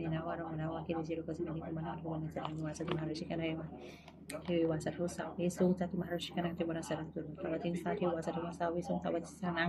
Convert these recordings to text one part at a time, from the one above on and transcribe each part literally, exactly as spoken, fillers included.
Sabbadhammena varaṃ varaṃ va kiñci loke asmiṃ nikubbanaṃ aṭṭhaṃ vanaṃ saraṃ vā sādhu mahārājikānaṃ devā devā sādhu sāvakesūṃ sādhu mahārājikānaṃ devā sādhu sāvakesaṃ sādhu sāvakesaṃ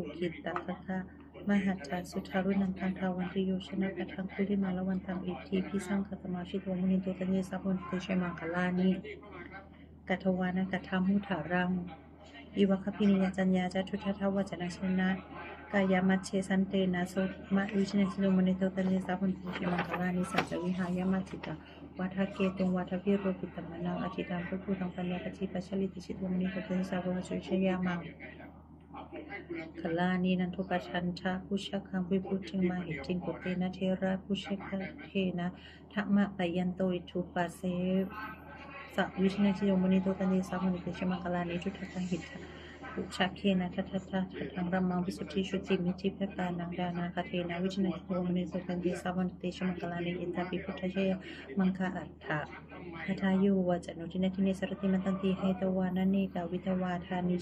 ukkhittakhaggamahaccayojanapathaṅgulimālavantaṃ iddhībhisaṅkhatamano jitavā munindo tantejasā bhavatu te jayamaṅgalāni. Katvāna kaṭṭhamudaraṃ iva gabbhinīyā ciñcāya duṭṭhavacanaṃ janakāyamajjhe santena somavidhinā jitavā munindo tantejasā bhavatu te jayamaṅgalāni. Tañca vihaye mahiddhā vadaketuṃ vadaviropitamanaṃ atiandhabhūtaṃ paññāpadīpajalitiṃ jitavā munindo tantejasā bhavatu te jayamaṅgalāni. Nandopanandabhujagaṃ vibudhaṃ mahiddhiṃ puttena therabhujagena damāpayanto iddhūpadesavidhinā jitavā munindo tantejasā bhavatu te jayamaṅgalāni. Duggāhadiṭṭhibhujagena sudaṭṭhahatthaṃ brahmaṃ visuddhijutimiddhibakānaṃ ñāṇāgadena vidhinā jitavā munindo tantejasā bhavatu te jayamaṅgalāni. Etāpi buddhajayamaṅgalaaṭṭhagāthā yo vācano dinadine sarate matandī hitvānanekavividhāni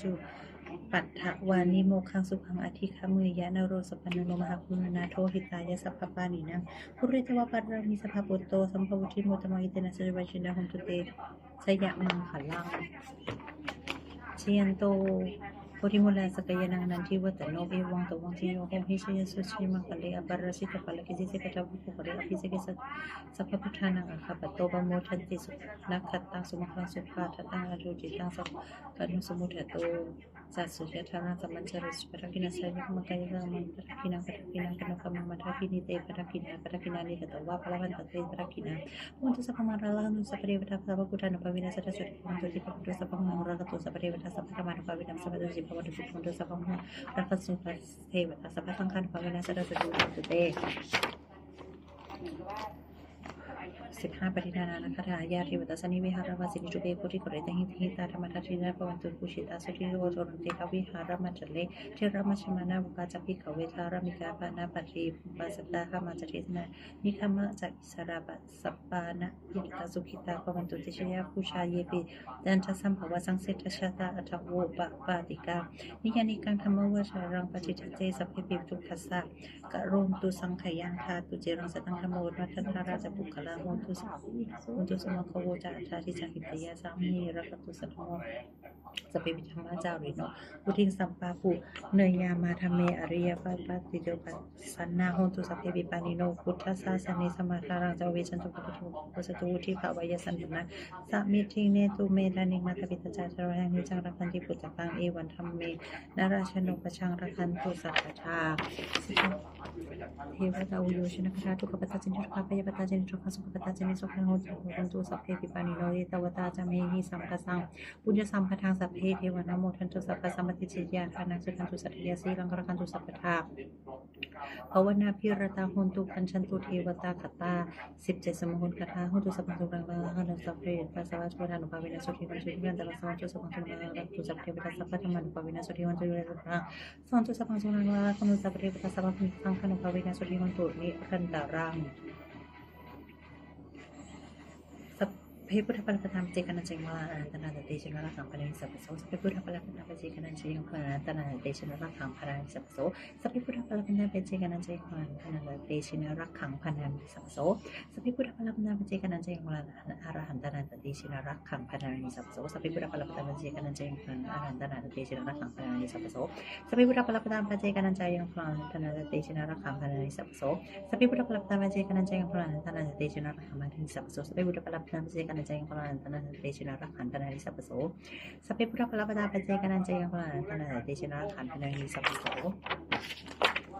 cupaddavāni mokkhaṃ sukhaṃ adhigameyya naro sapañño. Mahāguṇākaro hitāya sabbapāṇinaṃ pūretvā pāramī sabbā patto sambodhimuttamaṃ etena saccavajjena hotu te jayamaṅgalaṃ. Jayanto bodhimūle sakyānaṃ nandivaḍḍhano evaṃ tvaṃ vijayo hohi jayassu jayamaṅgale aparājitapallaṅke sīse paṭhavipokkhare abhiseke sabbabuddhānaṃ aggappatto pamodati. Sunakkhattaṃ sumaṅgalaṃ supabhātaṃ suhuṭṭhitaṃ sukhaṇo sumuhutto Sāsuyyathārāsaṃ mañjariṃ supaṭakkhiṇaṃ, sāyikamakāyikāmaṃ padakkhiṇaṃ, padakkhiṇaṃ kaṇhappaṃ madakkhiṇī, te padakkhiṇā padakkhiṇāni katvā, labhantatthe padakkhiṇā. Bhavantu sabbamaṅgalaṃ, rakkhantu sabbadevatā, sabbabuddhānubhāvena, sadā sotthī bhavantu te. Bhavantu sabbamaṅgalaṃ, rakkhantu sabbadevatā, sabbasaṅghānubhāvena, sadā sotthī bhavantu te. Bhavantu sabbamaṅgalaṃ, rakkhantu sabbadevatā, sabbasaṅghānubhāvena, sadā sotthī bhavantu te. สิบห้า ปริณานากถา Yā devatā sannivihāravāsinī, thūpe bodhighare tahiṃ tahiṃ, tā dhammadārinā bhavantu pūjitā, sotthiṃ hotu te vihāramaṇḍale. Therā majjhapānā vipulā ca bhikkhave, dhāramikā dānapatī upasampadāhaṃ, ācikkhivā nikkhamā ca issarā, sappāṇabhūtatā sukhitā bhavantu te. Jayya guttā ye pi taṇhasambhavā, saṃsariṃ jātā athavopapātikā, niyyānikaṃ dhammavaraṃ paṭicca te, sabbepi dukkhassa karontu saṅkhayaṃ. Ṭhātu ciraṃ sataṃ dhammo, vaḍḍhatu sadā sattā, hontu sa-, hontu samaggo ca atthādi ca hitāya ca. Amhe rakkhatu saddhammo, sabbepi dhammacārino, vuḍḍhiṃ sampāpuṇeyyāma dhamme ariyappaṭivedhasaṃ. Hontu sabbepi pāṇino buddhasāsane, samā dhāraṃ pavecchanto pāturahaṃ bhavantu, vuḍḍhibhāvāya sattānaṃ samiddhaṃ. Netu medaniṃ mātā pitā ca atrajaṃ, niccaṃ rakkhanti puttakaṃ, evaṃ dhammena rājāno pajaṃ rakkhantu sabbadā. Devatāuyyojanagāthā. Dukkhappattā ca niddukkhā, bhayappattā ca nibbhayā, sokappattā ca nissokā, hontu sabbepi pāṇino. Ettāvatā ca amhehi sambhataṃ puññasampadaṃ, sabbe devānumodantu sabbasampattisiddhiyā. Dānaṃ dadantu saddhāya, sīlaṃ rakkhantu sabbadā, bhāvanābhiratā hontu, gacchantu devatāgatā. สิบเจ็ด สวดมนต์คาถา Hontu sabbaṃ sukhitaṃ, rakkhantu sabbadevatā, sabbabuddhānubhāvena, sotthī bhavantu te. Bhavantu sabbaṃ sukhitaṃ, rakkhantu sabbadevatā, sabbadhammānubhāvena, sotthī bhavantu te. Bhavantu sabbaṃ sukhitaṃ, rakkhantu sabbadevatā, sabbasaṅghānubhāvena, sotthī bhavantu nirantaraṃ. Sabbe buddhā balappattā paccekānañca yaṃ balaṃ, arahantānañca tejena rakkhaṃ bandhāmi sabbaso. Sabbe buddhā balappattā paccekānañca yaṃ balaṃ, arahantānañca tejena rakkhaṃ bandhāmi sabbaso. Sabbe buddhā balappattā paccekānañca yaṃ balaṃ, arahantānañca tejena rakkhaṃ bandhāmi sabbaso. Sabbe buddhā balappattā paccekānañca yaṃ balaṃ, arahantānañca tejena rakkhaṃ bandhāmi sabbaso. Sabbe buddhā balappattā paccekānañca yaṃ balaṃ, arahantānañca tejena rakkhaṃ bandhāmi sabbaso. Sabbe buddhā balappattā paccekānañca yaṃ balaṃ, arahantānañca tejena rakkhaṃ bandhāmi sabbaso. Sabbe buddhā balappattā paccekānañca yaṃ balaṃ, arahantānañca tejena rakkhaṃ bandhāmi sabbaso. Sabbe buddhā balappattā paccekānañca yaṃ balaṃ, arahantānañca tejena rakkhaṃ bandhāmi sabbaso. Sabbe buddhā balappattā paccekānañca yaṃ balaṃ, arahantānañca tejena rakkhaṃ bandhāmi sabbaso.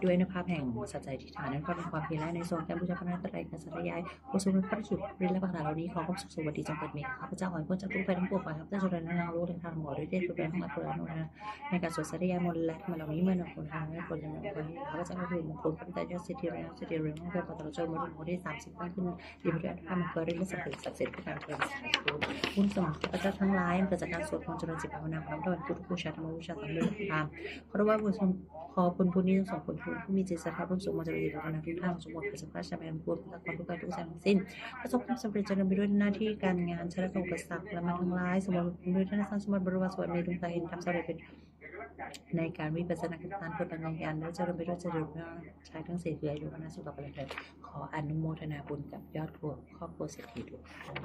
ด้วยอานุภาพแห่งสัจจะอธิษฐาน อานุภาพแห่งความเพียร และอานิสงส์แห่งการบูชาพระรัตนตรัย การสาธยายบทสวดมนต์พระสูตร และพระคาถาเหล่านี้ ขอความสุขสวัสดีจงเกิดมีแก่ข้าพเจ้า ขอให้พ้นจากทุกข์ภัยทั้งปวง ขอให้ข้าพเจ้าเจริญในทางโลก และทางธรรม ขอด้วยเทพบุตรและพระมหาบุรุษ ในการสวดสาธยายมนต์และธรรมเหล่านี้ เมื่อนับคนทางและคนจำนวน ขอให้ข้าพเจ้าได้รับผลประโยชน์ สิทธิเรียนรู้ สิทธิเรียนรู้ เพื่อประชาชน มนุษย์ หมู่ที่สามสิบ ตั้งขึ้น อิทธิฤทธิ์อนุภาพแห่งพระอริยสัจสี่สิบประการเทวดาสาธุ บุญสมบัติข้าพเจ้าทั้งหลาย เกิดจากการสวดมนต์เจริญจิตภาวนา พร้อมด้วยพุทธบูชา ธรรมบูชา สังฆบูชา ขอถวายบุญส่ง ขอบุญบุญนี้ส่งผลบุญผู้มีจิตศรัทธาร่วมสวดมนต์เจริญจิตภาวนาทุกท่าน สมบูรณ์ผลสุขราชแม่บุญตะกอนทุกข์ภัยทุกข์สารสิ้น ประสบความสำเร็จเจริญไปด้วยหน้าที่การงาน ชนะอุปสรรคและมารทั้งหลาย สมบูรณ์ด้วยท่านสร้างสมบัติบริวารสวัสดิ์ มีดวงตาเห็นธรรม สำเร็จเป็นในการวิปัสสนากรรมฐาน เกิดปัญญาญาณ และเจริญไปด้วยเจริญชายทั้งสี่ คืออายุ วรรณะ สุขะ พละ เทอญ ขออนุโมทนาบุญกับยอดครอบครัวเศรษฐีทุกท่าน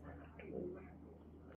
สาธุ